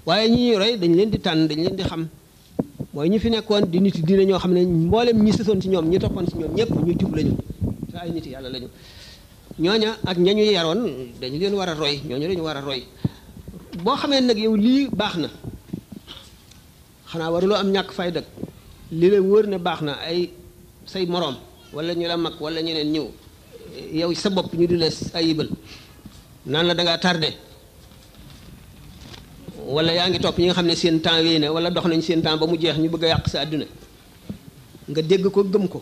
waaye ñi ñuy roy dañ leen di tànn dañ leen di xam mooy ñi fi nekkoon di nit diine ñoo xam ne mboolem ñi sësoon ci ñoom ñi toppoon ci ñoom ñëpp ñu jub lañu te ay nit yàlla lañu ñooña ak ñañu yaroon dañu leen war a roy ñooñu dañu war a roy boo xamee nag yow lii baax na xanaa waruloo am ñàkk fay dëkk li la wóor ne baax na ay say moroom wala ñu la mag wala ñeneen ñëw yow sa bopp ñu di la ayibal naan la dangaa tardé wala yaa ngi topp ñi nga xam ne seen temps wéy na wala dox nañ seen temps ba mu jeex ñu bëgg a yàq sa àdduna nga dégg ko gëm ko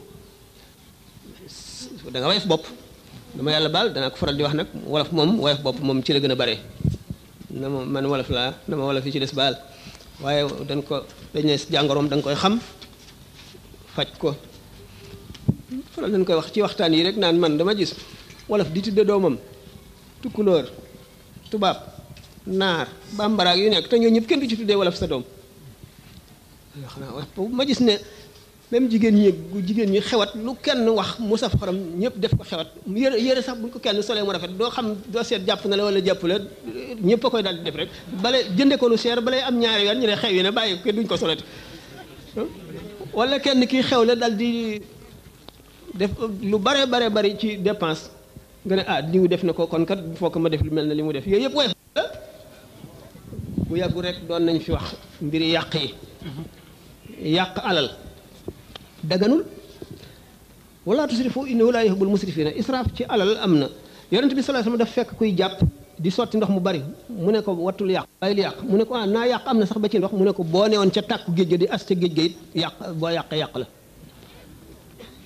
da nga woyof bopp dama yàlla baal danaa ko faral di wax nag wolof moom woyof bopp moom ci la gën a bare na ma man wolof laa dama wolof yi ci des baal waaye dañ ne jàngoroom da nga koy xam faj ko faral dañ koy wax ci waxtaan yi rek naan man dama gis wolof di tudde doomam tukkulóor tubaab naar bambaraag yu nekk te ñoo ñëpp kenn du ci tuddee wolof sa doom xanaa ma gis ne même jigéen ñi xewat lu kenn wax mu saf xorom ñëpp def ko xewat yére sax buñ ko kenn solee mu rafet doo xam doo seet jàpp na la wala jàpp la ñëpp a koy daal di def rek bale jënde ko lu cher balay am ñaari yoon ñu ne xew yi ne bàyyi ko duñ ko solati wala kenn kii xew la daal di def lu bare bari ci dépense nga ne ah diw def na ko kon kat foo ko ma def lu mel ne li mu def yooyu yëpp woyof la bu yàggu rek doon nañ fi wax mbiri yàq yi yàq alal daganul wala tusrifu innahu la yuhibbul musrifina israaf ci alal am na yonent bi sallallahu alayhi wasallam daf fekk kuy jàpp di sotti ndox mu bari mu ne ko wattul yàq bàyyil yàq mu ne ko ah naa yàq am na sax ba ci ndox mu ne ko boo newoon ca tàkku géej ga di as ca géej ga it yàq boo yàqee yàq la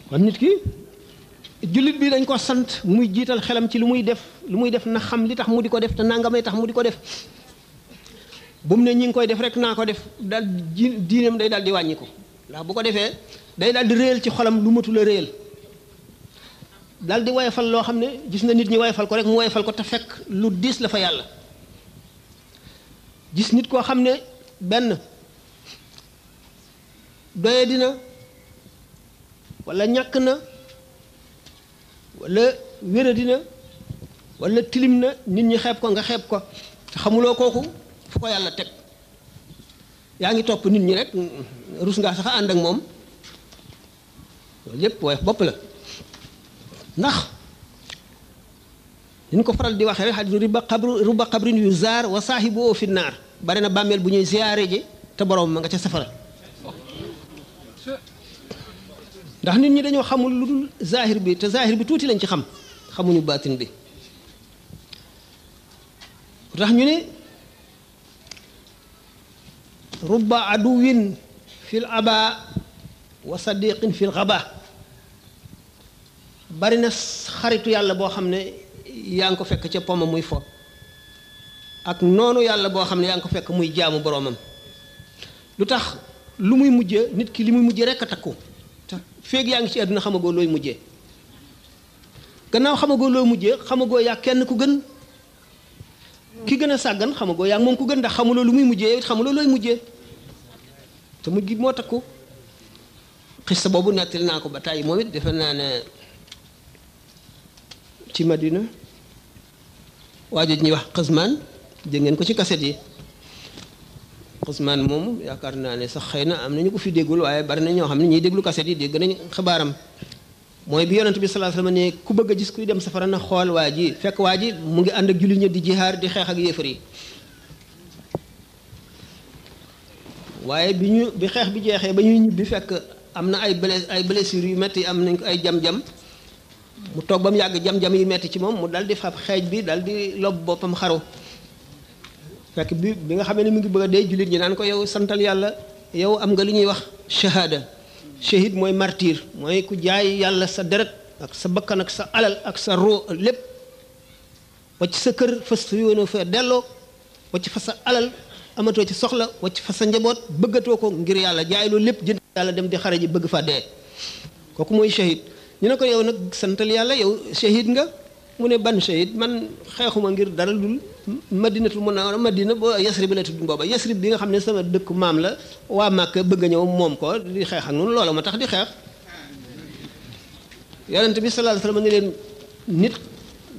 kon nit ki jullit bi dañ ko sant muy jiital xelam ci lu muy def na xam li tax mu di ko def te nangamay tax mu di ko def bu mu ne ñi ngi koy def rek naa ko def daal diineem day daal di wàññi ko ndax bu ko defee day daal di réyal ci xolam lu matul a réyal daal di woyefal loo xam ne gis na nit ñi woyefal ko rek mu woyefal ko te fekk lu diis la fa yàlla gis nit koo xam ne benn doye dina wala ñàkk na wala wéradi na wala tilim na nit ñi xeeb ko nga xeeb ko te xamuloo kooku fu ko yàlla teg yaa ngi topp nit ñi rek rus ngaa sax ànd ak moom loolu yépp woyof bopp la ndax ñu ko faral di waxee rek xadisu ruba xabrin yu zaar wa saahibu fi naar bari na bàmmeel bu ñuy ziyaare ji te borom ma nga ca safara ndax nit ñi dañoo xamul lu dul zahir bi te zahir bi tuuti lañ ci xam xamuñu baatin bi tax ñu ne rubba aduwin fil aba wa sadiqin fil xaba bari na xaritu yàlla boo xam ne yaa ngi ko fekk ca poma muy fo ak noonu yàlla boo xam ne yaa ngi ko fekk muy jaamu boroomam lu tax lu muy mujjee nit ki li muy mujjee rekk a takku te feeg yaa ngi ci àdduna xamagoo looy mujjee gannaaw xamagoo looy mujjee xamagoo yaa kenn ku gën ki gën a sàggan xamagoo yaa moom ku gën ndax xamuloo lu muy mujjee yow it xamuloo looy mujjee te mujj gi moo takku xista boobu nettali naa ko ba tàyyi moom it defe naa ne ci Madina waajo ji ñuy wax Xasmaan dégg ngeen ko ci kaset yi Xasmaan moom yaakaar naa ne sax xëy na am nañu ko fi déggul waaye bari na ñoo xam ne ñiy déglu kaset yi dégg nañ xabaaram mooy bi yonent bi sallallahu alayhi wasallam ne ku bëgg a gis kuy dem safara na xool waa ji fekk waa ji mu ngi ànd ak jullit ñi di jihaar di xeex ak yéefar yi waaye bi xeex bi jeexee ba ñuy ñibbi fekk am na ay blessures yu metti am nañ ko ay jam-jam mu toog ba mu yàgg jam-jam yi metti ci moom mu dal di fab xeej bi dal di lob boppam xaru fekk bi nga xamee ne mu ngi bëgg a dee jullit ñi naan ko yow santal yàlla yow am nga li ñuy wax shahada shahid mooy martyr mooy ku jaay yàlla sa deret ak sa bakkan ak sa alal ak sa roo lépp wacc sa kër fas yoonoo fa delloo wacc fa sa alal amatoo ci soxla wacc fa sa njaboot bëggatoo ko ngir yàlla jaay loolu lépp jënd yàlla dem di xare ji bëgg fa dee kooku mooy shahid ñu ne ko yow nag santal yàlla yow shahid nga mu ne ban shahid man xeexuma ngir dara dul madinatul munawwara madina boo yasrib la tudd booba yasrib bi nga xam ne sama dëkk maam la waa Màkka bëgg a ñëw moom ko di xeex ak noonu loola ma tax di xeex yonent bi sallallahu alayhi wasallam ne leen nit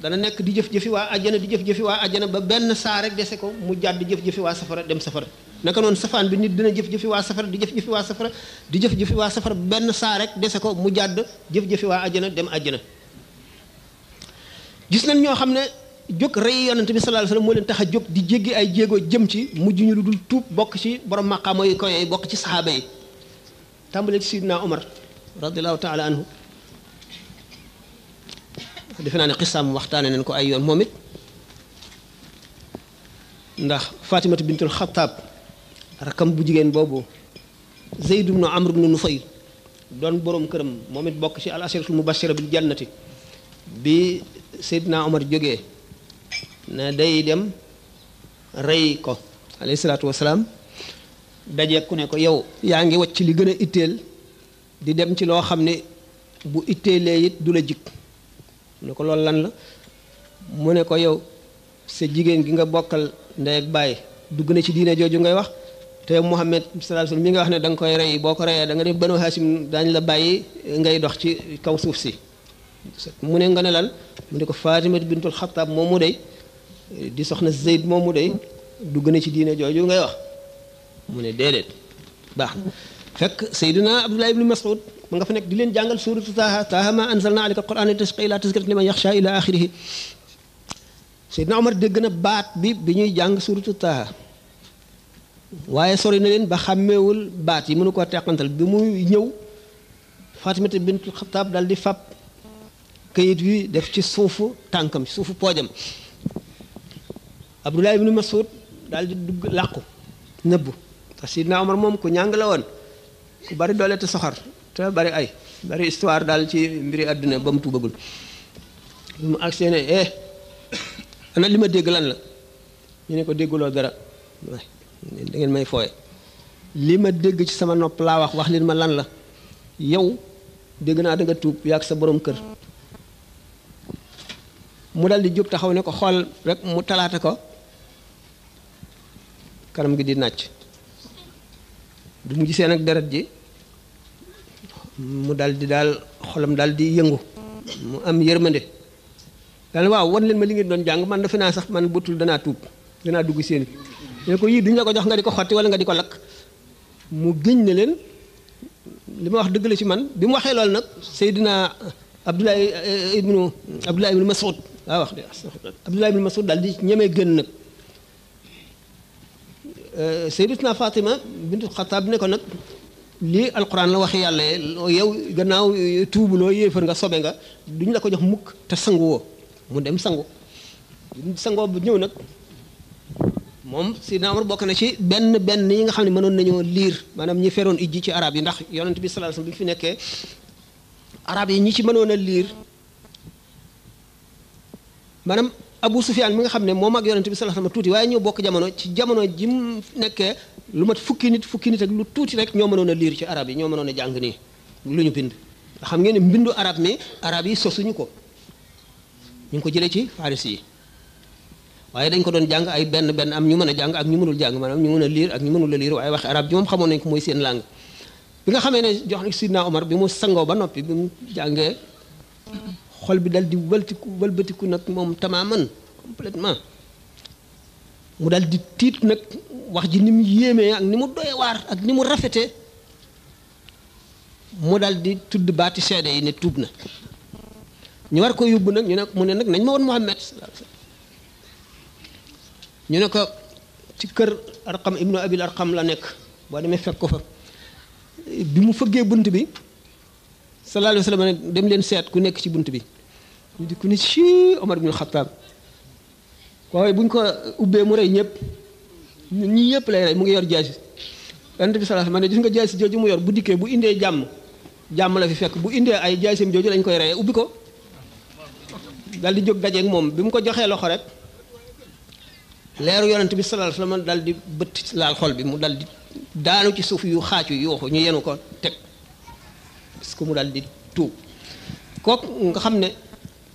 dana nekk di jëf-jëfi waa àjjana di jëf-jëfi waa àjjana ba benn saa rek dese ko mu jàdd jëf-jëfi waa safara dem safara naka noonu safaan bi nit dina jëf-jëfi waa safara di jëf-jëfi waa safara di jëf-jëfi waa safara benn saa rek dese ko mu jàdd jëf-jëfi waa àjjana dem àjjana gis nañ ñoo xam ne jóg rey yonent bi sallallahu alayhi wasallam moo leen tax a jóg di jéggi ay jéego jëm ci mujj ñu lu dul tuub bokk ci borom maqaama yu koy bokk ci saxaaba yi tàmbalee ci Sidna Omar radiallahu taala anhu defe naa ne xisaam waxtaane nañ ko ay yoon moom it ndax Fatimatu bintul Xattaab rakam bu jigéen boobu Zayd ibnu Amr ibnu Nufayl doon borom këram moom it bokk ci al asharatul mubashira bil jannati bi Seydina Omar jógee ne day dem rey ko alayhi salaatu wasalaam daje ku ne ko yow yaa ngi wacc li gën a itteel di dem ci loo xam ne bu itteelee it du la jik mu ne ko loolu lan la mu ne ko yow sa jigéen gi nga bokkal ndey ak baay dugg na ci diine jooju ngay wax te Muhammad sallallahu alayhi wasallam mi nga wax ne da nga koy rey boo ko reyee da nga def Banu Hashim daañu la bàyyi ngay dox ci kaw suuf si mu ne nga ne lan mu ne ko Fatima bintul Xattaab moom mu dey di soxna Zayd moom mu dey dugg na ci diine jooju ngay wax mu ne déedéet baax na fekk Seydina Abdullah ibn Mas'ud ma nga fa nekk di leen jàngal suuratu Taaha ma anzalna alayka al-Qur'ana litashqa illa tazkiratan liman yaxsha ila axirihi Seydina Omar dégg na baat bi ñuy jàng suuratu Taaha waaye sori na leen ba xàmmeewul baat yi mënu koo teqantal bi muy ñëw Fatima bintul Xattaab dal di fab kayit wi def ci suufu tànkam ci suufu poojam Abdullah ibn Mas'ud daal di dugg làqu nëbbu ndax Seydina Omar moom ku ñàng la woon ku bari doole te soxar te bari ay bari histoire daal ci mbiri àdduna ba mu tuubagul mu agsee ne ana li ma dégg lan la ñu ne ko dégguloo dara da ngeen may fooye li ma dégg ci sama nopp laa wax leen ma lan la yow dégg naa da nga tuub yaag sa borom kër mu dal di jóg taxaw ne ko xool rek mu talaata ko kanam gi di nàcc du mu gisee nag deret ji mu dal di daal xolam dal di yëngu mu am yërmande daal waaw wan leen ma li ngeen doon jàng man defe naa sax man butul danaa tuub danaa dugg seen ne ko yii duñ la ko jox nga di ko xotti wala nga di ko lakk mu gëñ ne leen li ma wax dëgg la ci man bi mu waxee loolu nag Seydina Abdullah ibnu Mas'ud waaw wax de Abdullah ibnu Mas'ud daal di ñemee gën nag Sayyidatuna Fatima bintu Xattaab ne ko nag lii alquran la waxi yàlla yow gannaaw tuubuloo yéefar nga sobe nga duñ la ko jox mukk te sangu woo mu dem sangu sangoo bu ñëw nag moom Seydina Omar bokk na ci benn yi nga xam ne mënoon nañoo liir maanaam ñi feroon ijji ci arab yi ndax yonent bi sallallahu alayhi wasallam bi fi nekkee arab yi ñi ci mënoon a liir maanaam Abu Sufyaan mi nga xam ne moom ak yonent bi sallallahu alayhi wasallam tuuti waaye ñoo bokk jamono ci jamono ji mu nekkee lu mat fukki nit ak lu tuuti rek ñoo mënoon a liir ci arab yi ñoo mënoon a jàng nii lu ñu bind nga xam ngeen ne mbindu arab mi arab yi sosuñu ko ñu ngi ko jëlee ci faris yi waaye dañ ko doon jàng ay benn am ñu mën a jàng ak ñu mënul jàng maanaam ñu mën a liir ak ñu mënul a liir waaye waxi arab ji moom xamoon nañ ko mooy seen langue bi nga xamee ne jox na Sidna Omar bi mu sangoo ba noppi bi mu jàngee xol bi dal di wëlbatiku nag moom tamaaman complètement mu dal di tiit nag wax ji ni mu yéemee ak ni mu doy waar ak ni mu rafetee mu dal di tudd baati seede yi ne tuub na ñu war ko yóbbu nag ñu ne mu ne nag nañ ma woon Muhammad ñu ne ko ci kër Arqam ibnu Abil Arqam la nekk boo demee fekk ko fa bi mu fëggee bunt bi sallallahu alayhi wa sallam ne dem leen seet ku nekk ci bunt bi ñu di ku ne ci Omar ibn Khattab waaye bu ñu ko ubbee mu rey ñëpp ñi ñëpp lay rey mu ngi yor jaasi yonent bi sallallahu alayhi wa sallam ne gis nga jaasi jooju mu yor bu dikkee bu indee jàmm la fi fekk bu indee ay jaasim jooju lañ koy reyee ubbi ko dal di jóg dajeeg moom bi mu ko joxee loxo rek leeru yonent bi sallallahu alayhi wa sallam dal di bëtt laal xol bi mu dal di daanu ci suuf yu xaacu yuuxu ñu yenu ko teg parce que mu dal di tuub kooku nga xam ne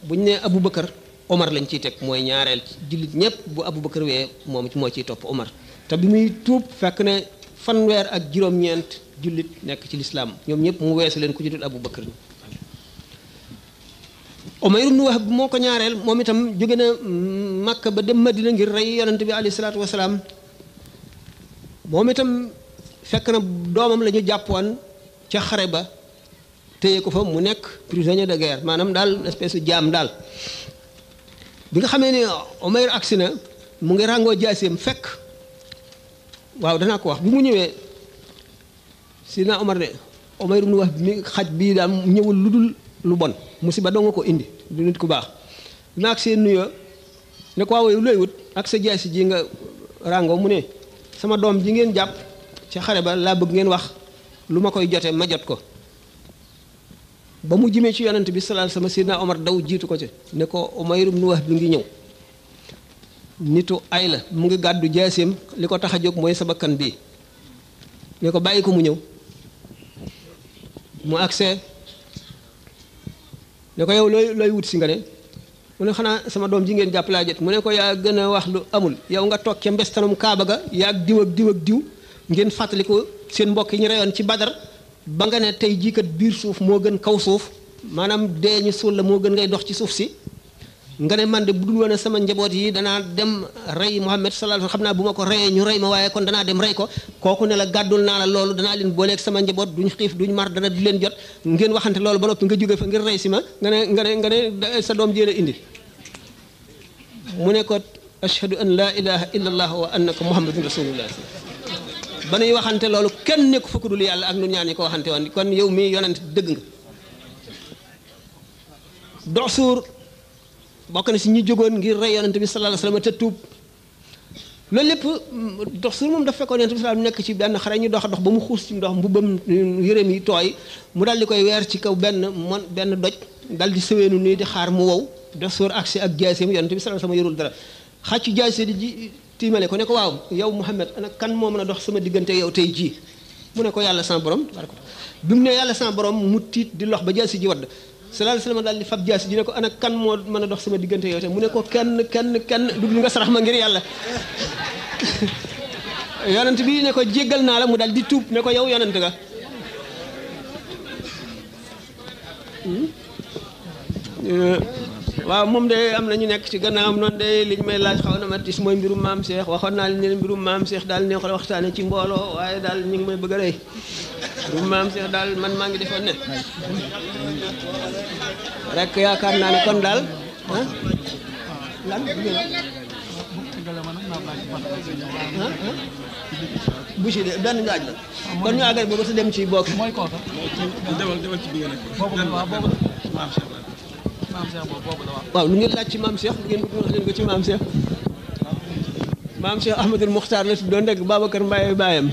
bu ñu nee Aboubacar Omar lañ ciy teg mooy ñaareel jullit ñëpp bu Aboubacar wee moom moo ciy topp Omar te bi muy tuub fekk ne fanweer ak juróom-ñeent jullit nekk ci lislaam ñoom ñëpp mu weesu leen ku ci dul Aboubacar Umayr ibn Wahb moo ko ñaareel moom itam jóge na Makka ba dem Madina ngir rey yonent bi alayhi salaatu wasalaam moom itam fekk na doomam la ñu jàppoon ca xare ba téye ko fa mu nekk prisonnier de guerre maanaam daal espèce de jaam daal bi nga xamee ne Umayr agsi na mu ngi ràngoo jaaseem fekk waaw danaa ko wax bi mu ñëwee Sidina Omar ne Umayr ibn Wahb mi xaj bii daal ñëwul lu dul lu bon musiba doo nga ko indi du nit ku baax bi ma agsee nuyoo ne ko waaw looy wut ak sa jaasi ji nga ràngoo mu ne sama doom ji ngeen jàpp ci xare ba laa bëgg ngeen wax lu ma koy jote ma jot ko ba mu jimee ci yonent bi sallallahu alayhi wasallam Sidina Omar daw jiitu ko ci ne ko Umayr ibn Wahb bi ngi ñëw nitu ay la mu ngi gàddu jaaseem li ko tax a jóg mooy sa bakkan bii ne ko bàyyi ko mu ñëw mu agsee ne ko yow looy wut si nga ne mu ne xanaa sama doom ji ngeen jàpp laa jot mu ne ko yaa gën a wax lu amul yow nga toog ca mbestanum Kaaba ga yaa ak diw ak diw ak diw ngeen fàttali ko seen mbokk yi ñu reyoon ci Badar ba nga ne tey jii kat biir suuf moo gën kaw suuf maanaam dee ñu suul la moo gën ngay dox ci suuf si nga ne man de bu dul woon sama njaboot yi danaa dem rey Muhammad sallallahu alayhi wasallam xam naa bu ma ko reyee ñu rey ma waaye kon danaa dem rey ko kooku ne la gàddul naa la loolu danaa leen booleeg sama njaboot duñ xiif duñ mar dana di leen jot ngeen waxante loolu ba noppi nga jóge fa ngir rey si ma nga ne sa doom jee la indi mu ne ko ashhadu an laa ilaha illa allah wa annaka muhammadun rasulullah ba nuy waxante loolu kenn nekku fa ku dul yàlla ak nun ñaan ñi ko waxante woon kon yow mii yonent dëgg nga dox suur bokk na si ñi jógoon ngir rey yonent bi sallallahu alayhi wasallam te tuub loolu lépp dox suur moom dafa fekkoon yonent bi sallallahu alayhi wasallam nekk ci benn xare ñu dox ba mu xuus ci ndox mbubbam yërëm yi tooy mu dal di koy weer ci kaw benn doj dal di sëweenu nii di xaar mu wow dox suur agsi ak jaaseem yonent bi sallallahu alayhi wasallam yorul dara xàccu jaase di ji tiimale ko ne ko waaw yow Muhammad ana kan moo mën a dox sama diggante yow tey jii mu ne ko yàlla sama borom bi mu ne yàlla sama borom mu tiit di lox ba jaasi ji wadd sallallahu alayhi wasallam daal di fab jaasi ji ne ko ana kan moo mën a dox sama diggante yow te mu ne ko kenn dugg nga sarax ma ngir yàlla yonent bi ne ko jéggal naa la mu daal di tuub ne ko yow yonent nga waaw moom de am na ñu nekk ci gannaawam noonu de li ñu may laaj xaw na ma tis mooy mbirum maam Cheikh waxoon naa leen mbirum maam Cheikh daal ne ko waxtaane ci mbooloo waaye daal ñu ngi may bëgg a rey mbirum maam Cheikh daal man maa ngi defoon ne rek yaakaar naa ne kon daal ah lan bu ci de benn ngaaj la kon ñu àggal boobu te dem ci bokk mooy kooka demal ci biir waaw lu ngeen laaj ci maam Cheikh lu ngeen bëgg wax leen ko ci maam Cheikh maam Cheikh Ahmadul Muxtaar la tuddoon rek Babacar Mbaye baayam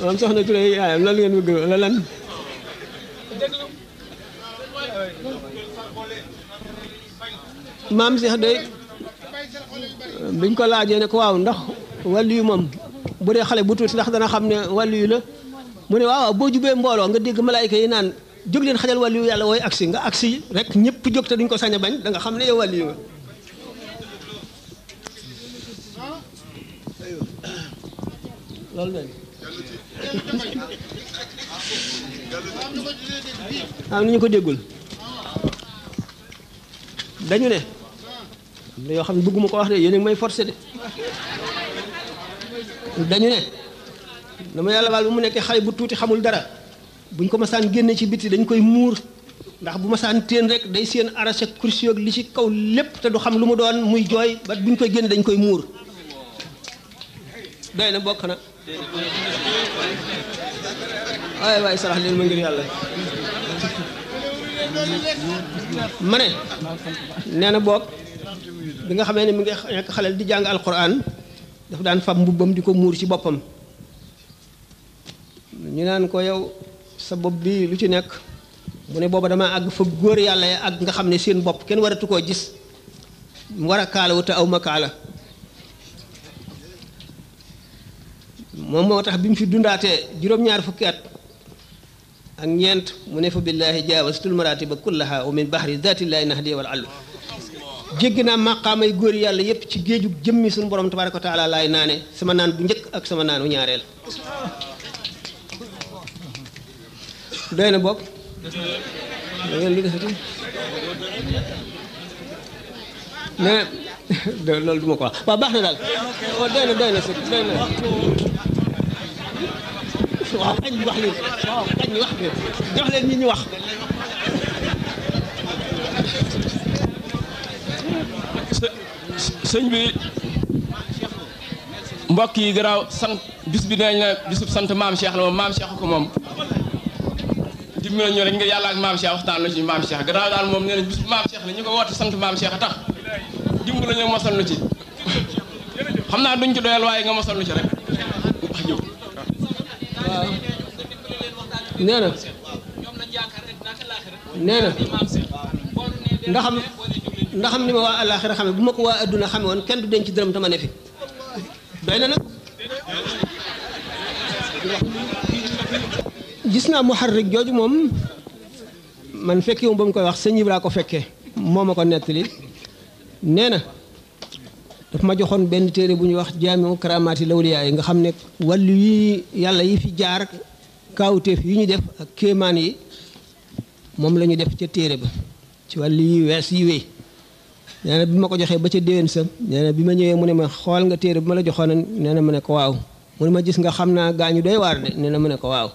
maam Soxna Touré yaayam loolu ngeen bëgg la lan maam Cheikh de biñ ko laajee ne ko waaw ndax wàllu yu moom bu dee xale bu tuuti ndax dana xam ne wàllu yu la mu ne waaw boo jubee mbooloo nga dégg malaayka yi naan jóg leen xajal wàllu yu yàlla wooy agsi nga agsi rek ñëpp jóg te duñ ko sañ a bañ da nga xam ne yow wàllu yu nga loolu leen am na ñu ko déggul dañu ne am na yoo xam ne bëgguma ko wax de yéen a ngi may forcé de dañu ne dama yàlla baal bu mu nekkee xale bu tuuti xamul dara buñ ko masaan génne ci biti dañ koy muur ndax bu masaan téen rek day seen arraché kursi ak li ci kaw lépp te du xam lu mu doon muy jooy ba buñ koy génne dañ koy muur doy na bokk na waay waay sarax leen ma ngir yàlla ma ne nee na boog bi nga xamee ne mi ngi nekk xaleel di jàng alquran dafa daan fab mbubbam di ko muur ci boppam ñu naan ko yow sa bopp bi lu ci nekk mu ne booba dama àgg fa góor yàlla ya àgg nga xam ne seen bopp kenn waratu koo gis mu war a kaala te aw ma kaala moom moo tax bi mu fi dundaatee juróom-ñaar fukki at ak ñeent mu ne fa billaahi jaawastul maratiba kullaha wa min bahri zatillahi nahdi wal allu jéggi naa maqaamay góor yàlla yépp ci géeju jëmmi suñu borom tabaraka wa taala laay naane sama naan bu njëkk ak sama naan bu ñaareel doy na bopp da ngeen lu defati mais loolu du ma ko wax waaw baax na daal doy na sëñ doy na waaw kañ wax leen waaw kañ wax leen jox leen ñi ñu wax sëñ bi mbokk yi garaaw sant bis bi dañ na bisub sant maam Cheikh la moom maam Cheikh ko moom dimbali ñu rek ngir yàlla ak maam Cheikh waxtaan la ci maam Cheikh garaaw daal moom nee na bis maam Cheikh la ñu ko woote sant maam Cheikh a tax dimbali ñu mosal lu ci xam naa duñ ci doyal waaye nga mosal lu ci rek wax jóg waaw nee na ndaxam ni ma waa àllaaxira xame bu ma ko waa adduna xame woon kenn du denc dërëm tama ne fi doy na nag gis naa muharrik jooju moom man fekkee moom ba mu koy wax sëñ Ibra ko fekkee moo ma ko nettali nee na daf ma joxoon benn téere bu ñuy wax jaamiu karaamaati lawliyaa yi nga xam ne wàllu yi yàlla yi fi jaar kaawteef yi ñu def ak kéemaan yi moom la ñu def ca téere ba ci wàllu yi wees yi wéy nee na bi ma ko joxee ba ca déwén sa nee na bi ma ñëwee mu ne ma xool nga téere bi ma la joxoon nee na ma ne ko waaw mu ne ma gis nga xam naa gaañu doy waar de nee na ma ne ko waaw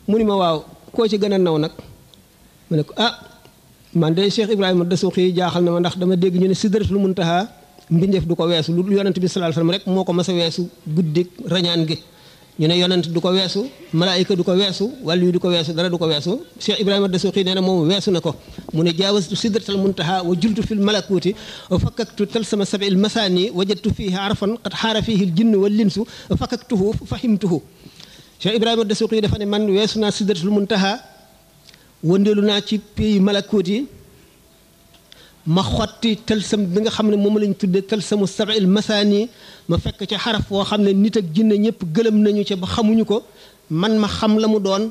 mu ne ma waaw koo ci gën a naw nag ma ne ko ah man de Cheikh Ibrahima Dasuuxi jaaxal na ma ndax dama dégg ñu ne Sidratul Muntaha mbindeef du ko weesu lu yonent bi sallallahu alayhi wasallam rek moo ko mas a weesu guddik rañaan gi ñu ne yonent du ko weesu malaayika du ko weesu wàllu yu du ko weesu dara du ko weesu Cheikh Ibrahima Dasuuxi nee na moom weesu na ko mu ne jaawastu sidratal muntaha wa jultu fil malakuuti wa fakkaktu talsama sabil masaani wajadtu fiihi arfan qad xaara fiihi al jinnu wal linsu fakkaktuhu fahimtuhu Cheikh Ibrahima Dasuuxi dafa ne man weesu naa sidratul muntaha wëndeelu naa ci pays malakuuti ma xotti talsam bi nga xam ne moom lañ tuddee talsamu sabil masaani ma fekk ca xaraf woo xam ne nit ak jinne ñëpp gëlëm nañu ca ba xamuñu ko man ma xam la mu doon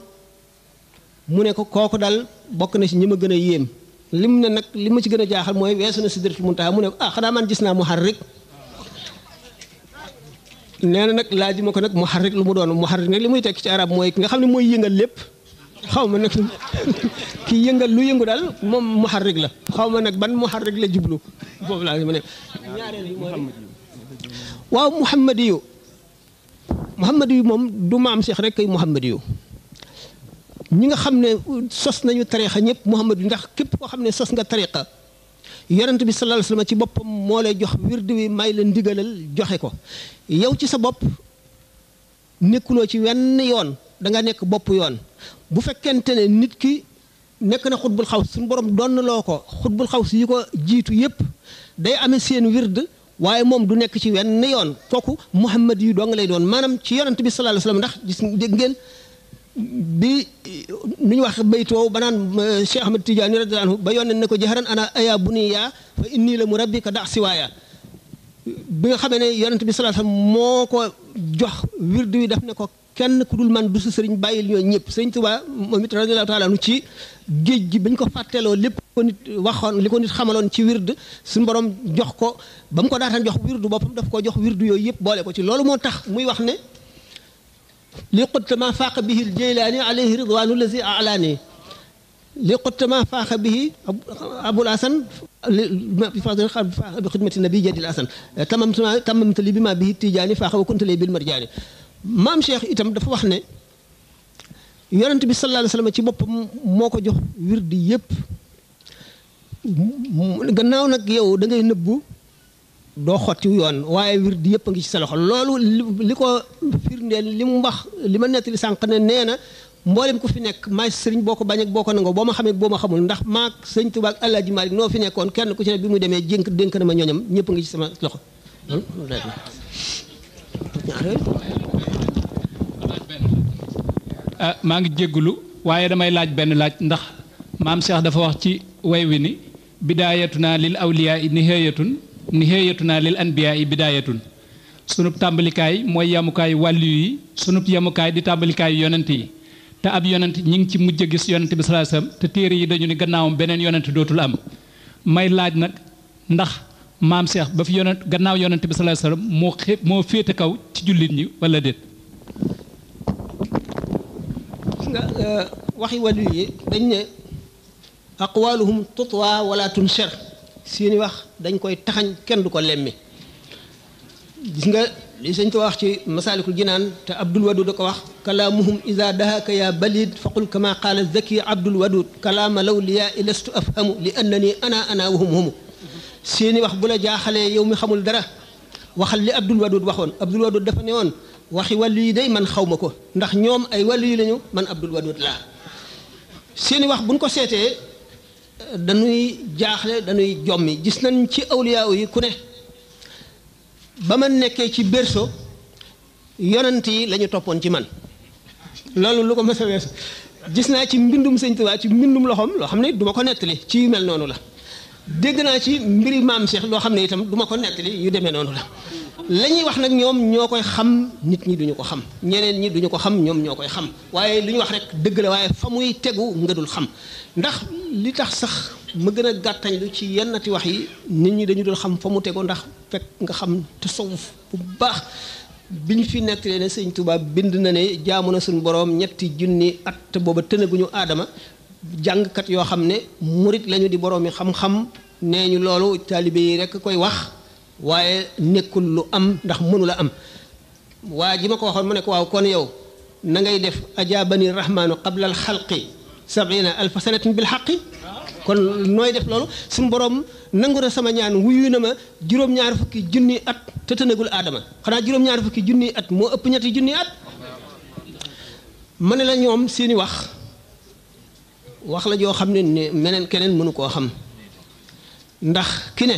mu ne ko kooku daal bokk na ci ñi ma gën a yéem lim ne nag li ma ci gën a jaaxal mooy weesu na sidratul muntaha mu ne ko ah xanaa man gis naa muharrik nee na nag laaj ma ko nag muharrik lu mu doon muharrik nag li muy tekk ci arab mooy ki nga xam ne mooy yëngal lépp xaw ma nag kii yëngal lu yëngu daal moom muharrik la xaw ma nag ban muharrik la jublu foofu laa ma ne ñaareel yi mooy waaw muhammadiyu moom du maam Cheikh rek kay muhammadiyu ñi nga xam ne sos nañu tariqa ñëpp muhammadiyu ndax képp koo xam ne sos nga tariqa yonent bi sallallahu alayhi wasallam ci boppam moo lay jox wirdu wi may la ndigalal joxe ko yow ci sa bopp nekkuloo ci wenn yoon da nga nekk bopp yoon bu fekkente ne nit ki nekk na xutbul xaws suñu borom donn loo ko xutbul xaws yi ko jiitu yépp day amee seen wird waaye moom du nekk ci wenn yoon kooku muhammad yu doo nga lay doon maanaam ci yonent bi sallallahu alayhi wasallam ndax gis dégg ngeen bi nu ñu wax baytoo ba naan Cheikh Ahmad Tidiane radiyallahu anhu ba yónnee ne ko jaharan ana aya buniya fa inni la murabbika da siwaaya bi nga xamee ne yonent bi sallallahu alayhi wasallam moo ko jox wird wi daf ne ko kenn ku dul man du sa sëriñ bàyyil ñoo ñëpp sëriñ Tuubaa moom it radiyallahu taala anu ci géej gi bañ ko fàtteeloo lépp ko nit waxoon li ko nit xamaloon ci wird suñu borom jox ko ba mu ko daataan jox wirdu boppam daf ko jox wirdu yooyu yëpp boole ko ci loolu moo tax muy wax ne li qutta ma faaqa bihi al jaylaani alayhi ridwaanu lazi alaani li qutta ma faaqa bihi abul hasan bi xidmati nabi jadil hasan tamamta li bi ma bihi tijaani faaqa wa kunta li bil marjaani maam Cheikh itam dafa wax ne yonent bi sallallahu alayhi wasallam ci boppam moo ko jox wirdi yëpp gannaaw nag yow da ngay nëbbu doo xotti yoon waaye wirdi yëpp a ngi ci sa loxo loolu li ko firndeel li mu wax li ma nettali sànq ne nee na mboolem ku fi nekk maay sëriñ boo ko bañ ak boo ko nangoo boo ma xamee boo ma xamul ndax maag sëñ Tuubaa ak Alaaji Maalik noo fi nekkoon kenn ku ci ne bi muy demee dénk na ma ñoñam ñëpp a ngi ci sama loxo maa ngi jéggulu waaye damay laaj benn laaj ndax maam Cheikh dafa wax ci way wi ni bidaayatuna lil awliyaa nihaayatuna lil anbiyaa bidaayatun sunub tàmbalikaay mooy yamukaay wàllu yi sunub yamukaay di tàmbalikaay yonent yi te ab yonent ñi ngi ci mujj a gis yonent bi sallallahu alayhi wasallam te téere yi dañu ni gannaawam beneen yonent dootul am may laaj nag ndax maam Cheikh ba fi yonent gannaaw yonent bi sallallahu alayhi wasallam moo féete kaw ci jullit ñi wala déet. gis nga waxi wàllu yi dañ ne aqwaluhum tutwa wala tunshar seeni wax dañ koy taxañ kenn du ko lemmi gis nga li sëñ Tuubaa wax ci masaalikul jinaan te Abdul Wadud da ko wax kalaamuhum ida dahaka ya balid faqul kama qaala zaki Abdul Wadud kalaama law liya ilastu afhamu li annani ana wahum humu seeni wax bu la jaaxalee yow mi xamul dara waxal li Abdul Wadud waxoon Abdul Wadud dafa ne woon waxi wàllu yi day man xaw ma ko ndax ñoom ay wàllu yi lañu man Abdul Wadud laa seeni wax buñ ko seetee dañuy jaaxle dañuy jommi gis nañ ci awliyaaw yi ku ne ba ma nekkee ci berceau yonent yi la ñu toppoon ci man loolu lu ko mës a weesu gis naa ci mbindum sëñ Tuubaa ci mbindum loxoom loo xam ne du ma ko nettali ci yu mel noonu la dégg naa ci mbiri maam Cheikh loo xam ne itam du ma ko nettali yu demee noonu la la ñuy wax nag ñoom ñoo koy xam nit ñi duñu ko xam ñeneen ñi duñu ko xam ñoom ñoo koy xam waaye li ñu wax rek dëgg la waaye fa muy tegu nga dul xam ndax li tax sax ma gën a gàttañlu ci yennati wax yi nit ñi dañu dul xam fa mu tegu ndax fekk nga xam tasawuf bu baax bi ñu fi nettalee ne sëñ Tuubaa bind na ne jaamu na suñu boroom ñetti junni at te booba tënaguñu aadama jàngkat yoo xam ne murit lañu di boroom yi xam-xam nee ñu loolu taalibe yi rek koy wax waaye nekkul lu am ndax mënula am waa ji ma ko waxoon mu ne ko waaw kon yow na ngay def ajaabani rahmaanu qabla al xalqi 70,000 sanatin bil xaqi kon nooy def loolu suñu borom nangu na sama ñaan wuyu na ma juróom-ñaar fukki junni at te tënagul aadama xanaa juróom-ñaar fukki junni at moo ëpp ñetti junni at ma ne la ñoom seeni wax la joo xam ne meneen keneen mënu koo xam ndax ki ne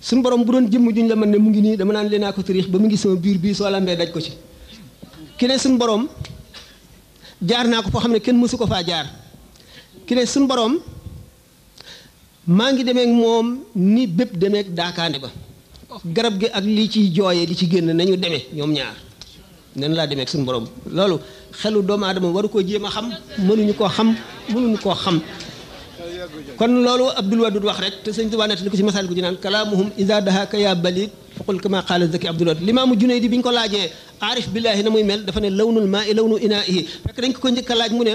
suñu borom bu doon jëmm juñ la mën ne mu ngi nii dama naan leen naa ko tariix ba mu ngi sama biir bii soo lambee daj ko ci ki ne suñu borom jaar naa ko foo xam ne kenn mësu ko faa jaar ki ne suñu borom maa ngi demeek moom ni bépp demeek daakaande ba garab gi ak li ciy jooyee li ci génn nañu demee ñoom ñaar nen laa demeek suñu borom loolu xelu doomu aadama waru koo jéem a xam mënuñu koo xam kon loolu Abdul Wadud wax rek te sëñ Tuubaa nettali ko ci Masaalikul Jinaan kalaamuhum iza dahaka ya balid faqul kama qaala zaki Abdul Wadud Limaamu Junayd bi ñu ko laajee aarif billaahi na muy mel dafa ne lawnul maa'i lawnu inaa'ihi fekk dañ ko njëkk a laaj mu ne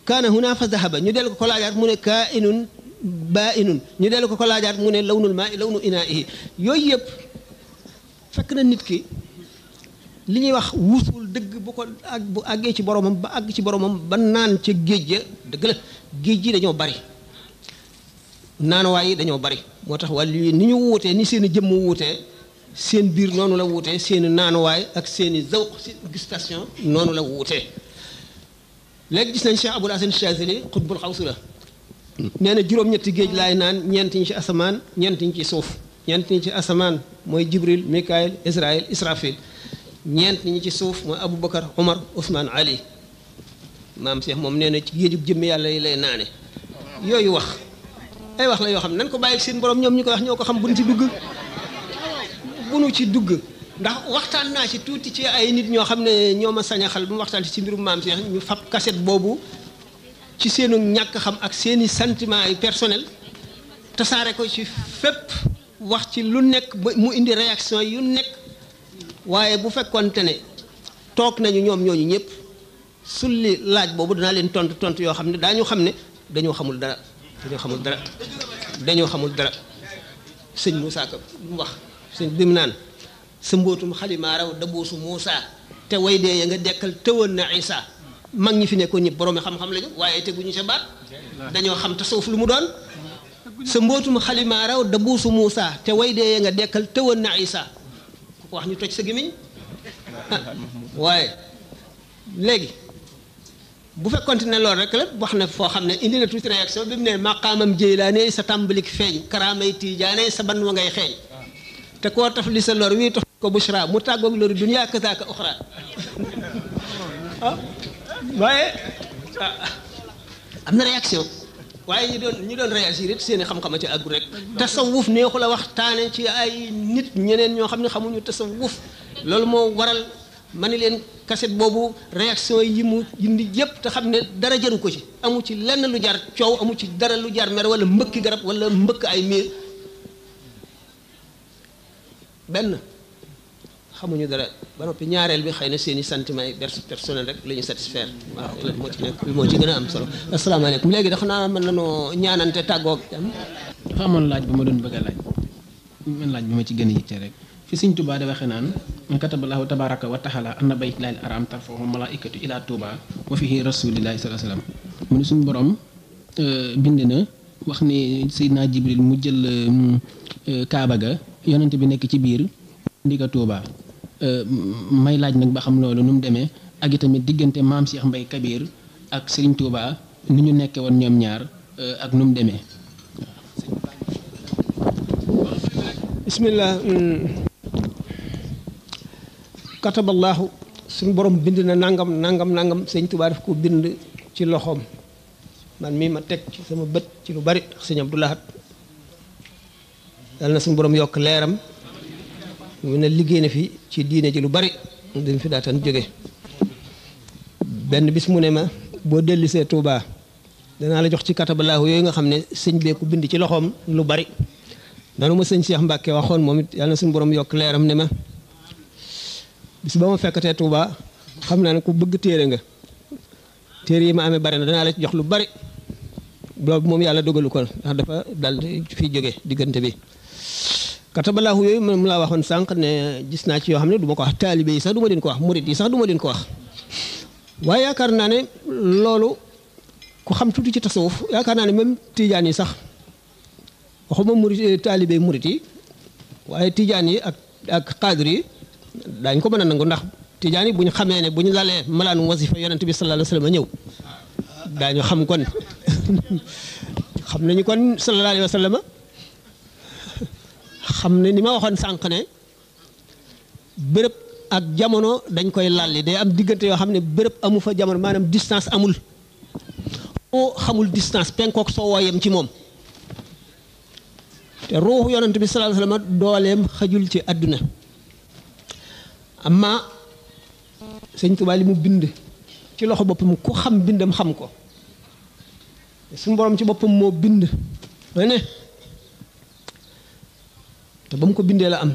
kaana huna fa zahaba ñu dellu ko laajaat mu ne kaa'inun baa'inun ñu dellu ko laajaat mu ne lawnul maa'i lawnu inaa'ihi yooyu yëpp fekk na nit ki li ñuy wax wuusul dëgg bu àggee ci boromam ba àgg ci boromam ba naan ca géej ga dëgg la géej gi dañoo bari naanuwaay yi dañoo bari moo tax wàllu yi ni ñu wuutee ni seen i jëmm wuutee seen biir noonu la wuutee seen i naanuwaay ak seen i zawq seen gustation noonu la wuutee léegi gis nañ Cheikh Abul Hasan Chazili xutbul xawsu la nee na juróom-ñetti géej laay naan ñeent ñi ci asamaan ñeent ñi ci suuf ñeent ñi ci asamaan mooy Jibril Mikaayil Israël Israfil ñeent ñi ci suuf mooy Aboubacar Omar Ousmane Ali maam Cheikh moom nee na ci géejug jëmm yàlla yi lay naane yooyu wax ay wax la yoo xam ne nañ ko bàyyi seen borom ñoom ñu ko wax ñoo ko xam bu nu ci dugg ndax waxtaan naa ci tuuti ci ay nit ñoo xam ne ñoo ma sañ a xal bu mu waxtaan ci mbirum maam Cheikh ñu fab cassette boobu ci seenu ñàkk xam ak seeni sentiment yi personnel tasaare ko ci fépp wax ci lu nekk ba mu indi réaction yu nekk waaye bu fekkoonte ne toog nañu ñoom ñooñu ñëpp sulli laaj boobu danaa leen tontu yoo xam ne daañu xam ne dañoo xamul dara sëñ Moussa Ka mu wax sëñ bi mu naan sa mbootum xalimaa raw dabuusu Moussa te way dee ya nga dekkal tëwoon na Isa mag ñi fi nekkoon ñëpp boroomi xam-xam lañu waaye teguñu sa baat dañoo xam tasawuf lu mu doon sa mbootum xalimaa raw dabuusu Moussa te way dee ya nga dekkal tëwoon na Isa ku ko wax ñu toj sa gémmiñ waaye léegi bu fekkonte ne loolu rek la wax na foo xam ne indi na tuuti réaction bi mu ne maqaamam Jeylaane sa tàmbalik feeñ karaamay Tiijaane sa ban wa ngay xeeñ te koo taf li sa lor wii taf ko bushra mu tàggoog loru dunya kazaaka uxra waaye am na réaction waaye ñi doon réagir it seen i xam-xama ci àggu rek tasawuf neexu la waxtaane ci ay nit ñeneen ñoo xam ne xamuñu tasawuf loolu moo waral ma ni leen cassette boobu réaction yi mu indi yëpp te xam ne dara jaru ko ci amu ci lenn lu jar coow amu ci dara lu jar mer wala mbëkki garab wala mbëkk ay miir benn xamuñu dara ba noppi ñaareel bi xëy na seen i sentiments yi personnel rek la ñu satisfaire waaw loolu moo ci nekk moo ci gën a am solo asalaamaaleykum léegi dafa naa mën nañoo ñaanante tàggoog dafa amoon laaj bu ma doon bëgg a laaj man laaj bi ma ci gën a yitte rek fi Sëñ Tuubaa di waxee naan kataballahu tabaraka wa taala anna baytullahil haram tarfahu malaikatu ila Tuuba wa fihi rasulillahi sallallahu alayhi wasallam mu ne suñu borom bind na wax ni Seydina Jibril mu jël Kaaba ga yonent bi nekk ci biir indi ko Tuuba may laaj nag ba xam loolu nu mu demee ak itamit diggante maam Cheikh Mbaye Kabir ak Serigne Touba ni ñu nekkee woon ñoom ñaar ak nu mu demee. bismillah. kataballahu suñu borom bind na nangam nangam nangam sëñ Touba daf ko bind ci loxoom man mii ma teg ci sama bët ci lu bari sëñ Abdou Lahad yàlla na suñu borom yokk leeram mu ne liggéey na fi ci diine ji lu bari dañ fi daatan jóge benn bis mu ne ma boo dellisee Touba danaa la jox ci kataballahu yooyu nga xam ne sëñ bee ko bind ci loxoom lu bari danu ma sëñ Cheikh Mbacke waxoon moom it yàlla na suñu borom yokk leeram ne ma bis ba ma fekkatee Touba xam naa ne ku bëgg téere nga téere yi ma amee bari na danaa la ci jox lu bari loolu moom yàlla dogalu ko ndax dafa dal fii jóge diggante bi kataballahu yooyu moom laa waxoon sànq ne gis naa ci yoo xam ne du ma ko wax taalibe yi sax du ma leen ko wax murit yi sax du ma leen ko wax waaye yaakaar naa ne loolu ku xam tuuti ci tasawuf yaakaar naa ne même tijaan yi sax waxuma murit taalibe murit yi waaye tijaan yi ak xaadir yi daañu ko mën a nangu ndax tijaan yi bu ñu xamee ne bu ñu lalee malaanu wasifa yonent bi sallallahu alayhi wa sallam ñëw daañu xam kon xam nañu kon sallallahu alayhi wa sallam xam ne ni ma waxoon sànq ne béréb ak jamono dañ koy lalli day am diggante yoo xam ne béréb amu fa jamono maanaam distance amul soo xamul distance penkook soo wooyem ci moom te ruuxu yonent bi sallallahu alayhi wa sallam dooleem xajul ci àdduna amma sëñ Tuubaa li mu bind ci loxo boppam ku xam bindam xam ko suñu borom ci boppam moo bind ma ne te ba mu ko bindee la am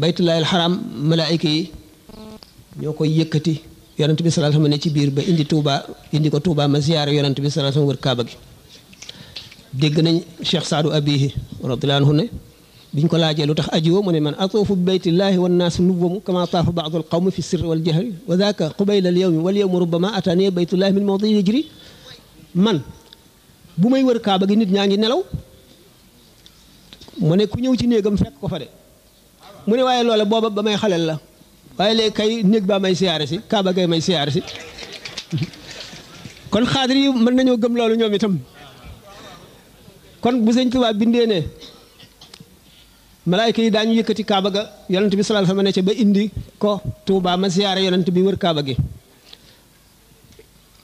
baytullaahil xaram malaayika yi ñoo koy yëkkati yonent bi sallallahu alayhi wasallam ne ci biir ba indi Touba indi ko Touba ma ziyaare yonent bi sallallahu alayhi wasallam wër Kaaba gi dégg nañ Cheikh Saadu Abihi radiyallahu anhu ne biñ ko laajee lu tax ajiwo mu ne man atuufu bi baytillaahi wan naasu nuwamu kama taafa baadu al qawmi fi sirri wal jahri wa daaka qubayla al yawmi wal yawmu rubbama ataani baytullaahi min mawdi yajri man bu may wër Kaaba gi nit ñaa ngi nelaw mu ne ku ñëw ci néegam fekk ko fa de mu ne waaye loola booba ba may xaleel la waaye léegi kay néeg baa may siyaare si Kaaba gay may siyaare si kon xaadir yi mën nañoo gëm loolu ñoom itam kon bu sëñ Tuubaa bindee ne malaayka yi daañu yëkkati Kaaba ga yonent bi sallallahu alayhi wasallam ne ca ba indi ko Tuubaa ma siyaare yonent bi wër Kaaba gi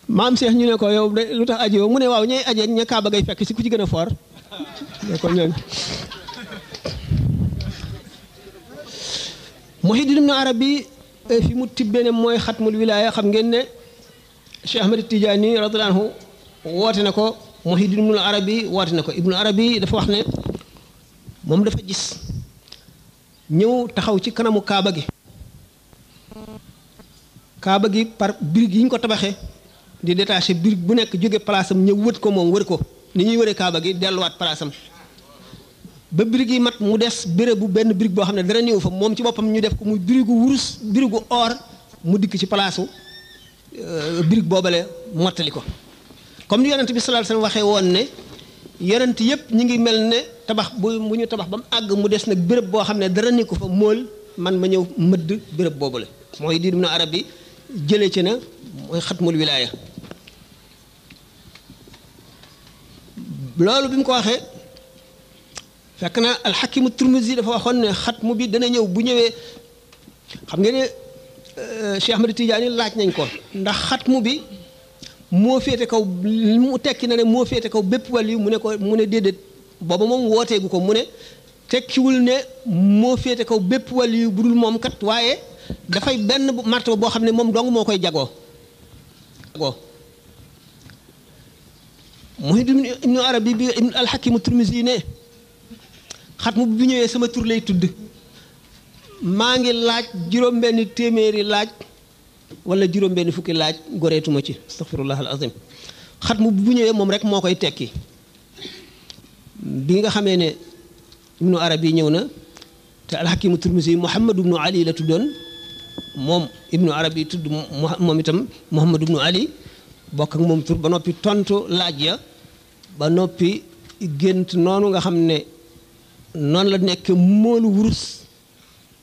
maam Cheikh ñu ne ko yow de lu tax aji mu ne waaw ñooy aje ña Kaaba gay fekk si ku ci gën a foor ne ko ñoom Muhyiddin Ibn Arabi fi mu tibbee ne mooy xatmul wilaaya xam ngeen ne Cheikh Ahmed Tidiane radiyallahu anhu woote na ko Muhyiddin Ibn Arabi woote na ko Ibn Arabi dafa wax ne moom dafa gis ñëw taxaw ci kanamu Kaaba gi Kaaba gi par birig yi ñu ko tabaxee di détaché birig bu nekk jóge place am ñëw wët ko moom wër ko ni ñuy wëree Kaaba gi delluwaat place am ba birig yi mat mu des béréb bu benn birig boo xam ne dara néew fa moom ci boppam ñu def ko muy birigu wurus birigu or mu dikk ci palaasu birig boobale mottali ko comme ni yonent bi sallallahu alayhi wasallam waxee woon ne yonent yëpp ñi ngi mel ne tabax bu ñu tabax ba mu àgg mu des nag béréb boo xam ne dara nekku fa mool man ma ñëw mëdd béréb boobale mooy di Ibn Arabi jëlee ci na mooy xatmul wilaaya loolu bi mu ko waxee fekk na alxakimu Tirmisi dafa waxoon ne xatmu bi dana ñëw bu ñëwee xam nga ne Cheikh Ahmed Tidiane laaj nañ ko ndax xatmu bi moo féete kaw mu tekki na ne moo féete kaw bépp wàll yi mu ne ko mu ne déedéet booba moom wooteegu ko mu ne tekkiwul ne moo féete kaw bépp wàll yi bu dul moom kat waaye dafay benn martaba boo xam ne moom dong moo koy jagoo Muhyiddin Ibn Arabi bi alxakimu Tirmisi ne xatmu bu ñëwee sama tur lay tudd maa ngi laaj juróom-benni téeméeri laaj wala juróom-benni fukki laaj goreetuma ci astaghfirullah al azim xatmu bu ñëwee moom rek moo koy tekki bi nga xamee ne ibnu arabi ñëw na te alxakimu turmisi muhammad ibnu ali la tuddoon moom ibnu arabi tudd moom itam muhammad ibnu ali bokk ak moom tur ba noppi tontu laaj ya ba noppi gént noonu nga xam ne noonu la nekk moolu wurus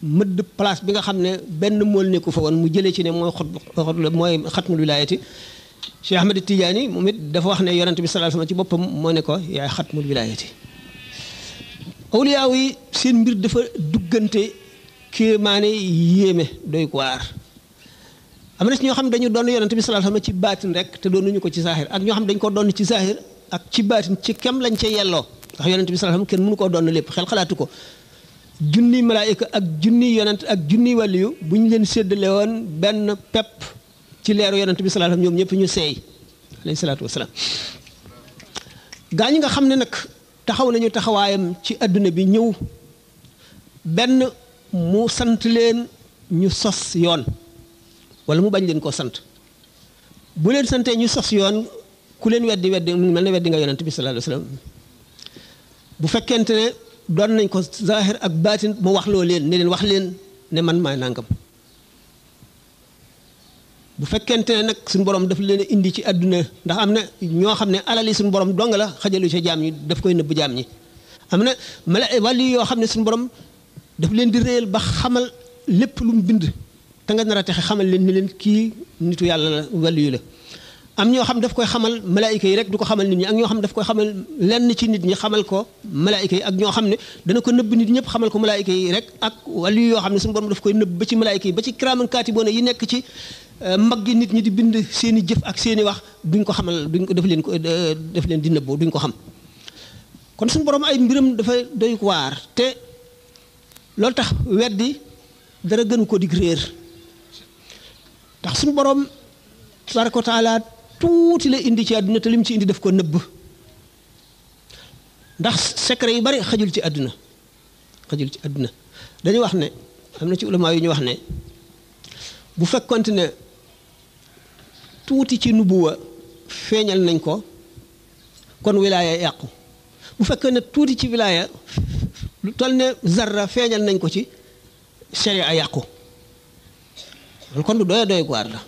mëdd place bi nga xam ne benn mool nekku fa woon mu jëlee ci ne mooy mooy xatmul wilaayati Cheikh Ahmed Tidiane moom it dafa wax ne yonent bi sallallahu alayhi wasallam ci boppam moo ne ko yaay xatmul wilaayati awliyaaw yi seen mbir dafa duggante kéemaane yéeme doy ko waar am na ci ñoo xam ne dañu doon yonent bi sallallahu alayhi wasallam ci baatin rek te doonuñu ko ci saahir ak ñoo xam ne dañu ko doon ci saahir ak ci baatin ci kem lañ ca yelloo ndax yonent bi sallallahu alayhi wasallam kenn mënu koo doon lépp xel xalaatu ko junni malaayika ak junni yonent ak junni waliyu bu ñu leen séddale woon benn pepp ci leeru yonent bi sallallahu alayhi wasallam ñoom ñëpp ñu seey alayhi salaatu wasalaam gaa ñi nga xam ne nag taxaw nañu taxawaayam ci adduna bi ñëw benn mu sant leen ñu sos yoon wala mu bañ leen koo sant bu leen santee ñu sos yoon ku leen weddi mu mel ne weddi nga yonent bi sallallahu alayhi wasallam bu fekkente ne doon nañ ko zahir ak baatin mu wax loo leen ne leen wax leen ne man maay nangam bu fekkente ne nag suñu borom daf leen indi ci àdduna ndax am na ñoo xam ne alali suñu borom dong la xajalu ca jaam ñi daf koy nëbb jaam ñi am na wàllu yoo xam ne suñu borom daf leen di réyal ba xamal lépp lu mu bind te nga nar a texe xamal leen ni leen kii nitu yàlla la wàllu yu la am ñoo xam daf koy xamal malaayika yi rek du ko xamal nit ñi ak ñoo xam daf koy xamal lenn ci nit ñi xamal ko malaayika yi ak ñoo xam ne dana ko nëbb nit ñëpp xamal ko malaayika yi rek ak wàllu yoo xam ne suñu borom daf koy nëbb ba ci malaayika yi ba ci kiraaman kaatiboona yi nekk ci mbaggi nit ñi di bind seeni jëf ak seeni wax duñ ko xamal duñ ko def leen di nëbboo duñ ko xam kon suñu borom ay mbiram dafa doy waar te loolu tax weddi dara gënu ko dig réer tax suñu borom tabaraka wa taala tuuti la indi ci àdduna te lim ci indi daf ko nëbb ndax secret yu bari xajul ci àdduna dañu wax ne am na ci ulama yu ñu wax ne bu fekkonte ne tuuti ci nubuwa feeñal nañ ko kon wilaaya yàqu bu fekkee ne tuuti ci wilaaya lu toll ne zarra feeñal nañ ko ci sharia yàqu kon du doy waar la